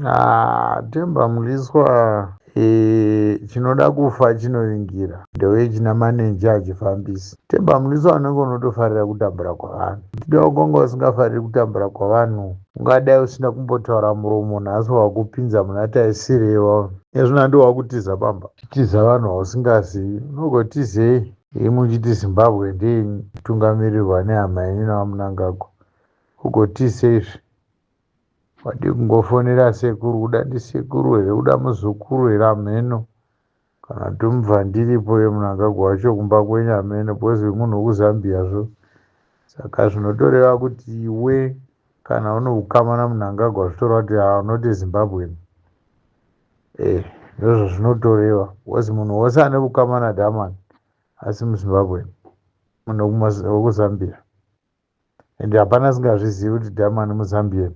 Ah, Themba Mliswa, chinoda kufa chinovingira ndewechina manenji achifambisi. Themba Mliswa unenge unotofarira kutambura kwavanhu. Tida ukonga usingafariri kutambura kwavanhu, ungadai usina kumbotaura muromo nhasi wakupinza muna taisirewa. Ezvino handi wakutiza pamba, tiza vanhu vausingazivi, unogotizei? Imi uchiti Zimbabwe ndeyetungamirirwa nehama yenyu naVaMnangagwa, ugotizeizve? Wadii kungofonera sekuru, kuda ndisekuru here, kuda muzukuru here, hameno. Kana tomubva ndiripo ye Mnangagwa wacho kumba kwenyu, hameno, because munhu wekuZambia zvo. Saka zvinotoreva kuti iwe kana une ukama naMnangagwa, zvitoreva kuti haunoti Zimbabwean. Ndozvo zvinotoreva, because munhu wose ane ukama naDhaman asi muZimbabwe, munhu wekuZambia, ende hapana asingazvizivi kuti Dhaman muZambian.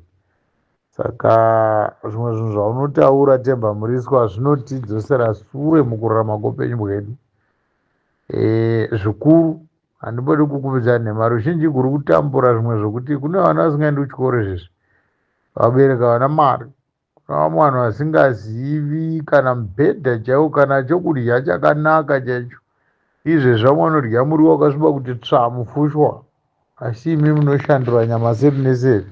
Saka zvimwe zvinhu zvaunotaura, Themba Mliswa, zvinotidzosera sure mukurarama kweupenyu hwedu. Zvikuru handimbodi kukupidza nhema, ruzhinji guri kutambura zvimwe zvokuti kune vana vasingaendi kuchikoro izvezvi, vabereka vana mari. Kuna vamwe vanhu vasingazivi kana mubhedha chaiwo, kana chokudya chakanaka chaicho. Izvezvi vamwe vanodya muriwo wakasviba kuti tsva mufushwa, asi imi munoshandura nyama seri neseri.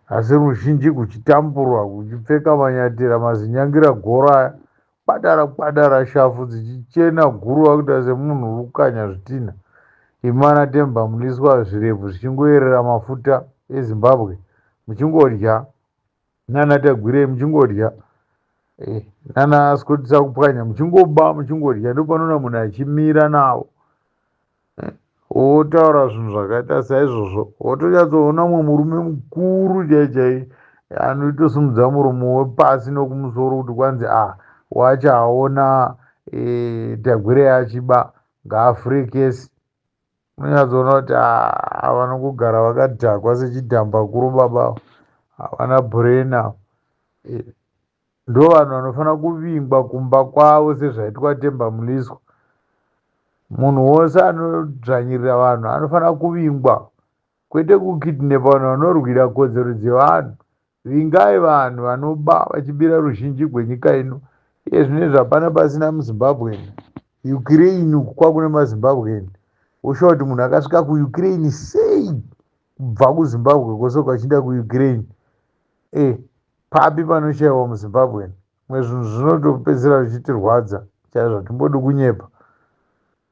Asi ruzhinji kuchitamburwa, kuchipfeka manyatira mazinyangira gora aya, kwadara kwadara, shafu dzichichena guruva kuita semunhu uri kukanya zvitinha. Imana Themba Mliswa, zvirebvu zvichingoerera mafuta eZimbabwe, muchingodya nana Tagwirei, muchingodya nana Scott Sakupwanya, muchingoba, muchingodya. Ndopanoona munhu achimira navo, wotaura zvinhu zvakaita saizvozvo, wotonyatsoona mumwe murume mukuru chai chai anotosimudza muromo wepasi nokumusoro kuti kwanzi a wachaona Tagwirei achiba, ngaavhure kesi. Unonyatsoona kuti vanongogara vakadhakwa sechidhambakuro, baba havana brain ava. Ndo vanhu vanofanira kuvingwa kumba kwavo sezvaitwa Themba Mliswa. Munhu wose anodzvanyirira vanhu anofanira kuvingwa, kwete kukidnapa vanhu vanorwira kodzero dzevanhu. Vingai vanhu vanoba vachibira ruzhinji gwenyika ino. Iye zvinezvi hapana pasina muZimbabwe. Ukraine uku kwakune maZimbabwean, woshuwa kuti munhu akasvika kuUkraine sei kubva kuZimbabwe kwose kwachienda kuUkraine? Papi panoshayiwa muZimbabwe? Mwe zvinhu zvinotopedzisira zvichitirwadza chaizvo, hatimbodi kunyepa,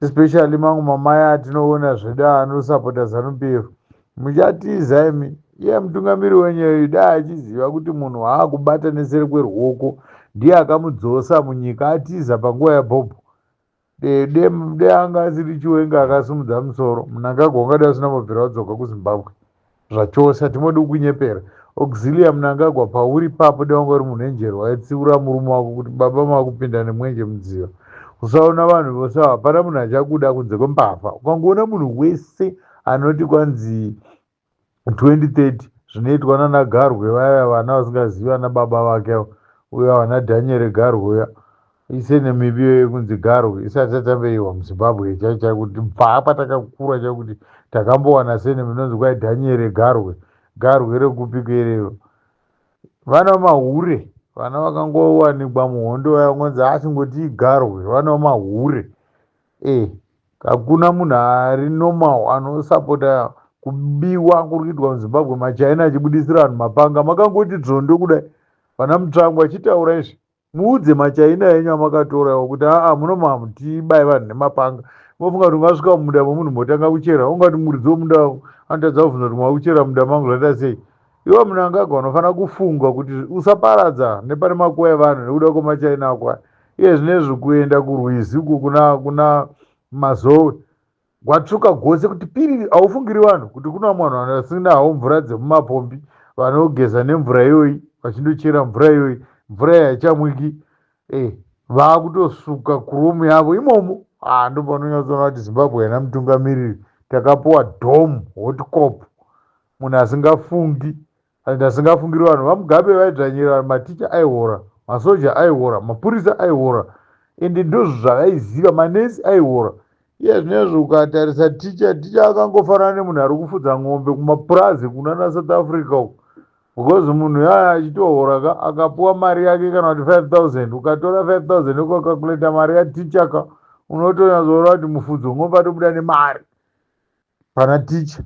especially mamwe mamai atinoona zvedu anosapota ZANU PF. Muchatiza imi. Iye mutungamiri wenyu dai achiziva kuti munhu waakubata neseri kweruoko ndiye akamudzosa munyika atiza panguva yabhobho. De anga asiri Chiwenga akasimudza musoro, Mnangagwa ungadai usina mabvira wadzoka kuZimbabwe zvachose. Hatimodi kunyepera. Auxilia Mnangagwa, pauri papo, dai wanga uri munhu enjeri, waitsiura murume wako kuti baba makupinda nemwenje mudziva. Usaona vanhu vose, hapana munhu achakuda kunze kwembavha. Ukangoona munhu wese anoti kwanzi 2030 zvinoitwa nana Garwe vaya, vana vasingazivi vana baba vake, uya vana Daniel Garwe uya, isene mibi yekunzi Garwe isati yatambeiwa muZimbabwe chai chai, kuti bva patakakura chai kuti takambowana sene minonzi kwai Daniel Garwe. Garwe rekupi kuerero? Vana mahure, vana vakangowanikwa muhondo vaya, vangonzi asingoti igarwe. Vana mahure. Hakuna munhu ari normal anosapota kubiwa kuri kuitwa muZimbabwe, maChina achibudisira vanhu mapanga. Makangoti dzvondo kudai, vana Mutsvangwa, achitaura izvi, muudze maChina enyu amakatorawo kuti aa munomamuti vanhu nemapanga. Mofunga kuti ungasvika mumunda memunhu motanga kuchera, ungati muridzi womunda anotadza kubvunza kuti makuchera munda mangu zvaita sei? Iwe Mnangagwa unofanira kufunga kuti usaparadza nepane makuva evanhu nekuda kwemaChina ako. Iye zvinezvi kuenda kurwizi uku kuna Mazowe gwatsvuka gose kuti piriri, haufungiri vanhu kuti kuna vamwe vanhu vasina hawo mvura dzemumapombi, vanogeza nemvura iyoyi, vachindochera mvura iyoyi, mvura iyi haichamwiki. Vaakutosuka kuromu yavo imomo. Ndopanonyatsoona kuti Zimbabwe haina mutungamiriri. Takapuwa dom hot cop, munhu asingafungi and asingafungiri vanhu. VaMugabe vaidzvanyirira vanhu, maticha aihora, masoja aihora, mapurisa aihora, ende ndozvo zvavaiziva, manesi aihora. Iye zvinezvi ukatarisa ticha, ticha akangofanana nemunhu ari kufudza ng'ombe kumapurazi kunana South Africa uko. Because munhu yaya achitohora ka, akapuwa mari yake kana kuti 5000, ukatora 5000 ukacalculata mari yaticha ka, unotonyatsoona kuti mufudzi ungomba tobuda nemari pana ticha.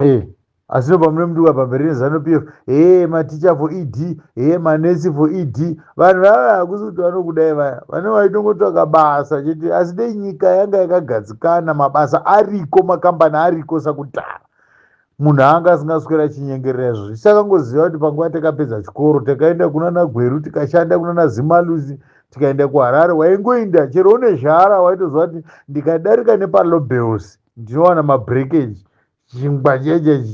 E asi nobva mune muduka pamberi neZANU PF, e maticha for ED, e manesi for ED. Vanhu vava hakusi kuti vanokudai, vaya vane vaitongotsvaka basa chete. Asi dei nyika yanga yakagadzikana, mabasa ariko, makambani ariko sakudhara, munhu anga asingaswera achinyengerera izvozvi. Tisakangoziva kuti panguva takapedza chikoro takaenda kuna naGweru, tikashanda kuna naZimalusi, tikaenda kuHarare. Waingoinda chero une zhara, waitoziva kuti ndikadarika nepaLobels ndinowana mabreakage, chingwa cheche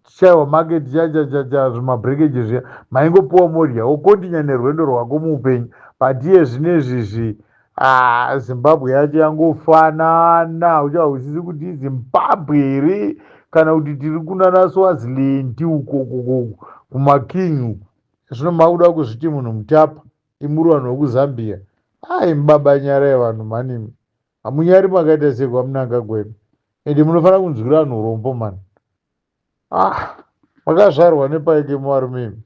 chaiwa market chachachacha, zvimabreakage zviya maingopiwa modya, wokontinya nerwendo rwako muupenyu. But iye zvinezvizvi, ah, Zimbabwe yacho yangofanana, uchahwisisi kuti iZimbabwe here kana kuti tiri kunana Swaziland uko kumaking uko. Zvino makuda kuzviti munhu mutapa, imuri vanhu vekuZambia. Ai mubaba, nyarai vanhu manimi, hamunyari makaita sei kwaMnangagwa? Ende munofanira kunzwira vanhu urombo mani. Ah, makazvarwa nepaike muvarume imi.